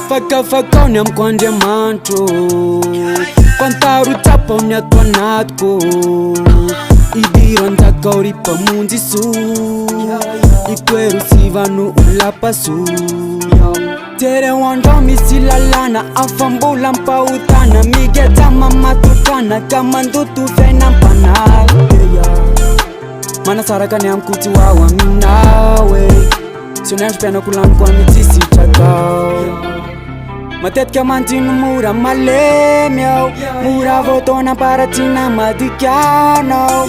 Fakafakao ny amiko Andriamanitro, fantaro tsapao ny ato anatiko. Idiro anjakao ry Mpamonjy soa, itoero sivano olapaso. Jereo andrao misy lalàna afambolam-pahotana, migeja mamatotrana ka mandoto fiainam-panahy. Manasaraka ny amiko tsy ho ao aminao e. Tsy ny androm-piainako laniko amin'ny tsy sitrakao. Matetika manjino mora malemy aho, mora voataona amparatsiana madikanao.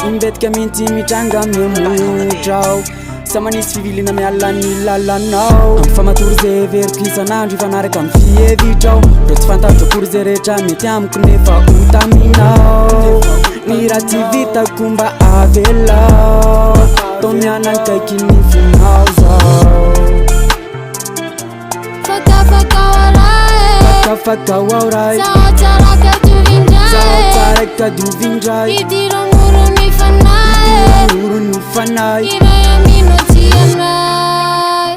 Imbetika mintsy mitranga mihemotra aho, sa manisy fivilina miala ny lalanao. Amin'ny famatory zay heveriko isan'andro hifanaraka amin'ny fihevitrao. Reo tsy fantatro akory zay rehetra mety amiko nefa ho taminao. Ny raha tsy vitako mba avelao, tô mianakaiky ny fonao zao. Fakafakao aray e. Fakafakao aray. Zaho tsara ka diovy indray. Zaho tsara ka diovy indray. Idiro amorony fanahy e. Idiro amorony fanahy. Iray amino tsy anay.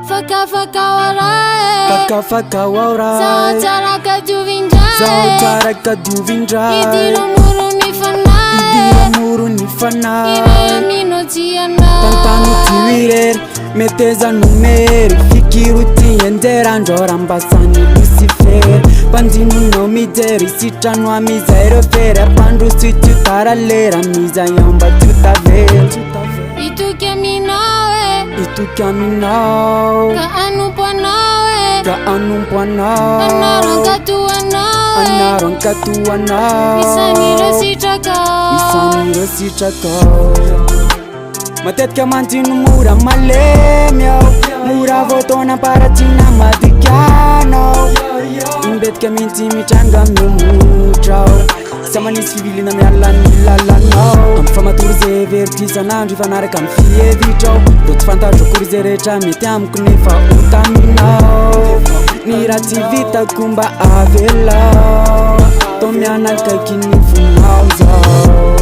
Fakafakao aray e. Fakafakao aray. Zaho tsara ka diovy indray. Zaho tsara ka diovy indray. Idiro amorony fanahy e. Idiro amorony fanahy. Iray amino tsy anay. Tantano tsy ho irery, meteza nomery. Fikiro ty enjera andreo rambasany Lucifer. Mpanjinonao mijery sitrano amizay reo fery. Ampandroso tsy tara lera amizay amba tsy ho tavela. Itoky aminao e. Itoky aminao. Ka anompo anao e. Ka anompo anao. Anaro ankato anao e. Anaro ankato anao. Isan'ireo sitrakao. Isan'ireo sitrakao. Matetika manjino mora malemy aho, mora voataona amparatsiana madikanao. Imbetika mintsy mitranga mihemotra aho, sa manisy fivilina miala ny lalanao. Amin'ny famatory zay heveriko isan'andro hifanaraka amin'ny fihevitrao. Reo tsy fantatro akory zay rehetra mety amiko nefa ho taminao. Ny raha tsy vitako mba avelao, tô mianakaiky ny fonao zao.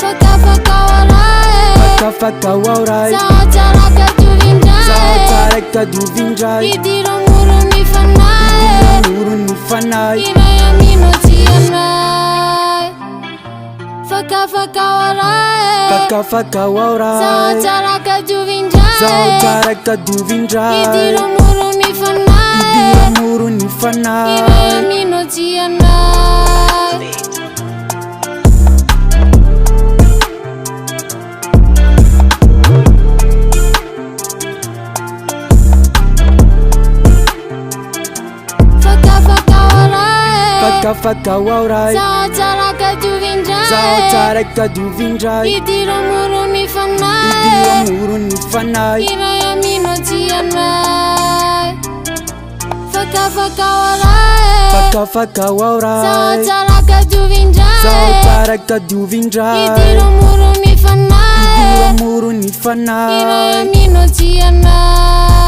Fakafakao aray e. Fakafakao aray. Zaho tsara ka diovy indray. Zaho tsara ka diovy indray. Idiro amorony fanahy e. Idiro amorony fanahy. Iray amino tsy anay. Fakafakao aray e. Fakafakao aray. Zaho tsara ka diovy indray. Zaho tsara ka diovy indray. Idiro amorony fanahy e. Idiro amorony fanahy. Iray amino tsy anay. Fakafakao aray e. Fakafakao aray. Zaho tsara ka diovy indray. Zaho tsara ka diovy indray. Idiro amorony fanahy e. Idiro amorony fanahy. Iray amino tsy anay. Fakafakao aray e. Fakafakao aray. Zaho tsara ka diovy indray. Zaho tsara ka diovy indray. Idiro amorony fanahy e. Idiro amorony fanahy. Iray amino tsy anay.